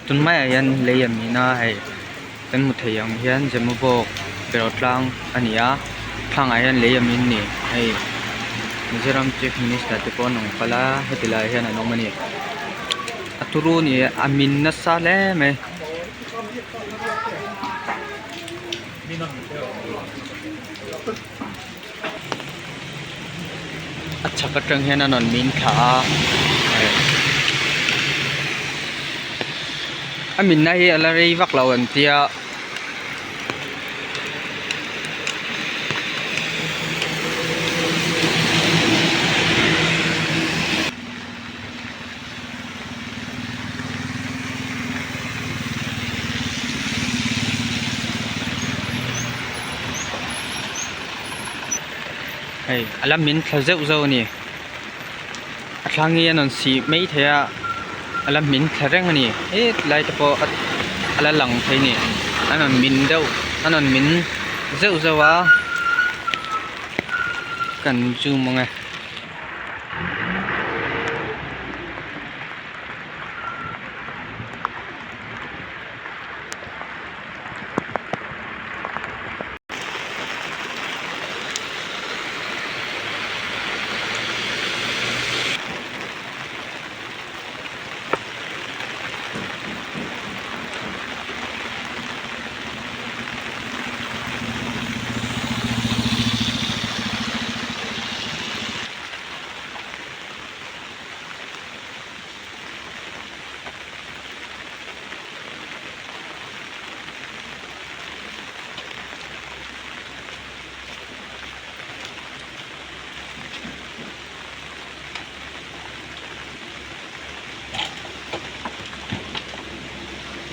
Tun maiah hian lei a min a hei kan hmu thei ang hian Zemabawk beraw tlang a ni a thlangah hian lei a min a ni hei Mizoram chief minister te pawh an rawn kal a heti laiah hian an awm a ni a turu a ni a min nasa hle mai. A chhak atang hian a rawn min thla a a minna hi a la rei vak lo an tia. Hei a la min thla zeuh zeuh a ni a thlang hi a rawn sih mai thei a a la min thla reng a ni hetlai te pawh a la lang thei a ni a rawn min deuh a rawn min zeuh zeuh a kan zoom ang e.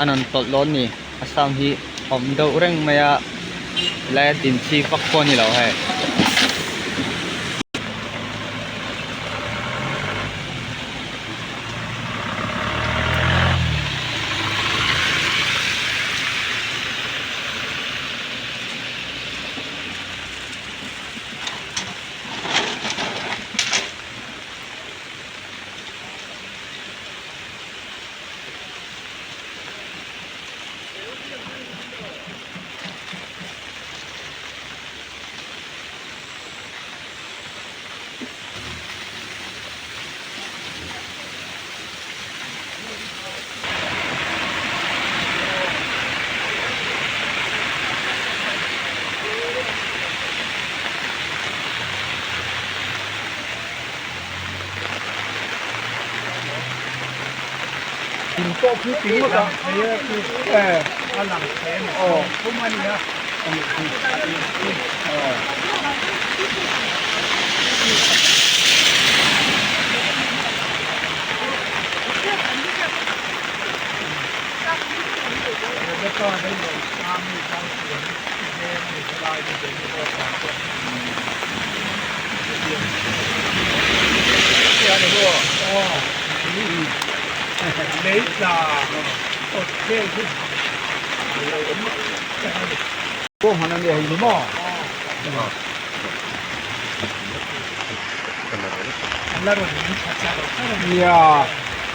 A rawn tawlh dawn ni a sound hi awm deuh reng mai a helai a din chi vak pawh a ni lo hei.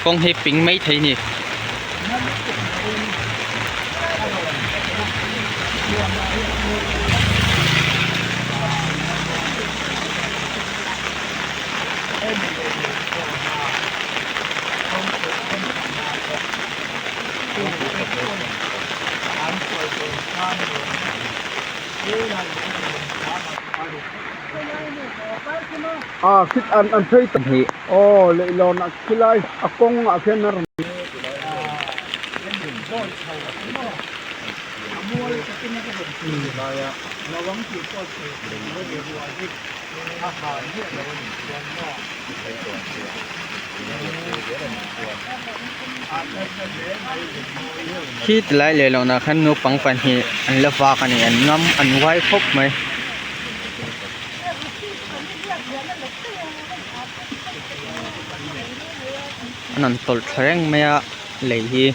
Kawng hi ping mai thei a ni. A khit an an phei ta aw leihlawn ah khilai a kawng ah khian a rawn Khi tilai leihlawn ah khan naupang pahnih an la vak a ni an ngam an uai khawp mai. An rawn tawlh thla reng mai a lei hi.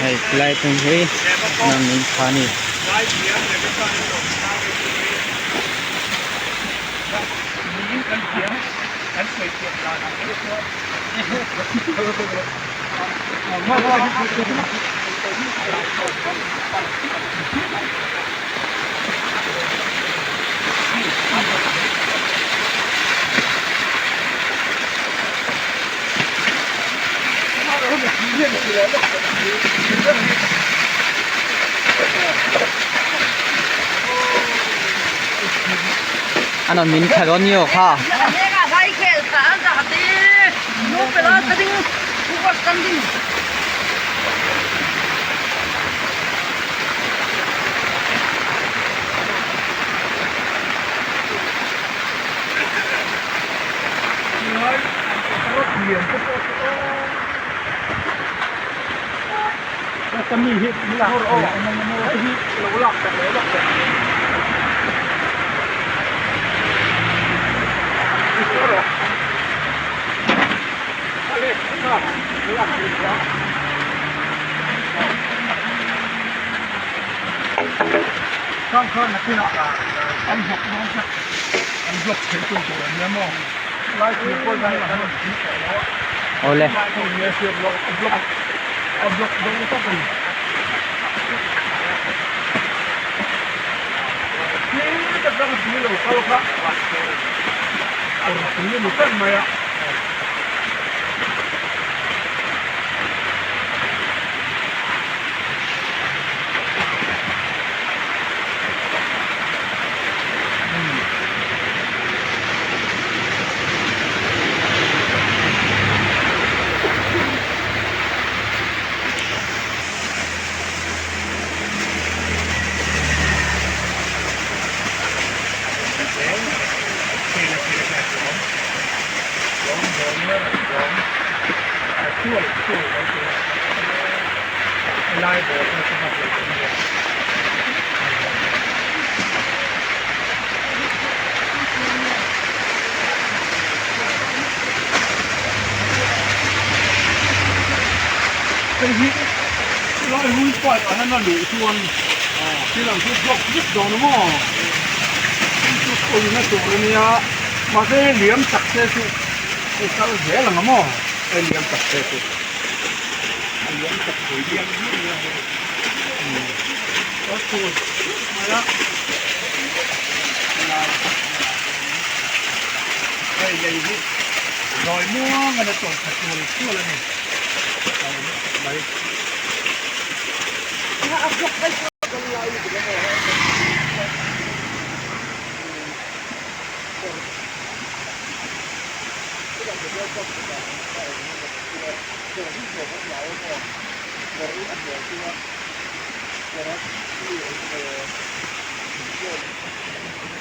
Hei tilai hmun hi hnam in tha a ni. A nawn min kha dawn ni aw kha. Awle.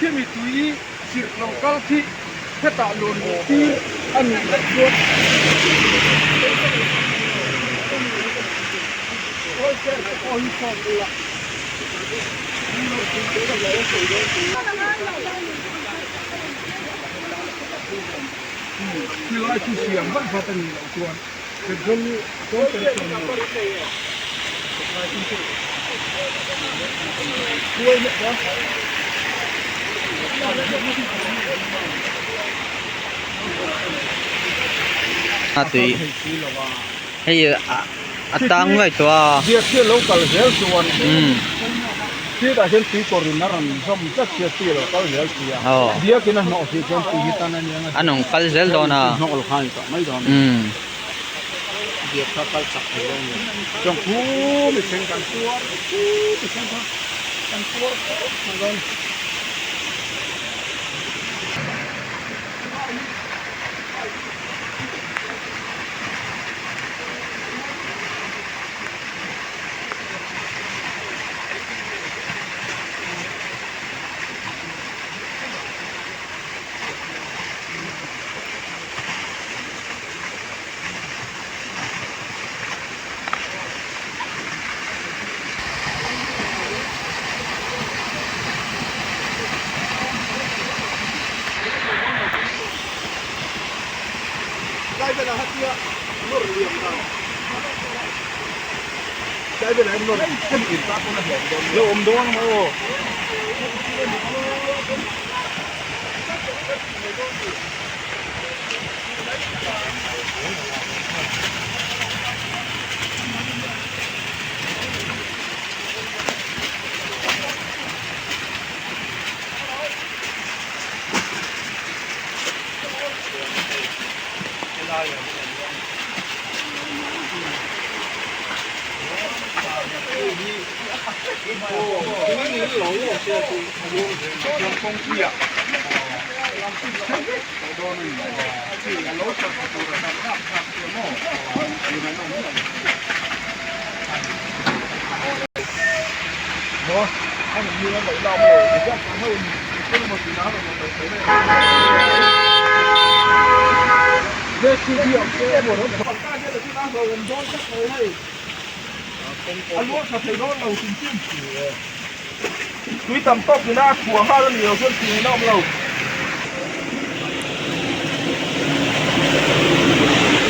Khimi tui chirh lo kal khi hetah lun tir a nih loh chuan khilai chu siam vat vat a nih loh chuan A tui hei a tang nuai tawh a. Biak hi a lo kal zel chuan khitah hian tui kawr in a rawn zawm tlat sia tui a lo kal zel si a biak in a hnawh si chuan tui hi tan a nia a nung kal zel dawn a. Hnawh lo khan tawh mai dawn. Biak kha kal chak thei lo a ni. Chuan khu mi thleng kan tuar khu mi thleng kha kan tuar khawp mai dawn.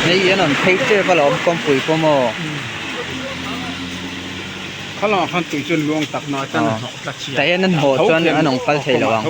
Hei hi an rawn phei tep alawm kawngpui pawh maw. Khalamah khan tui chuan luang tak na chuan a hnawh tlat si a. Tah hian an hnawh chuan an awm kal thei lo ang.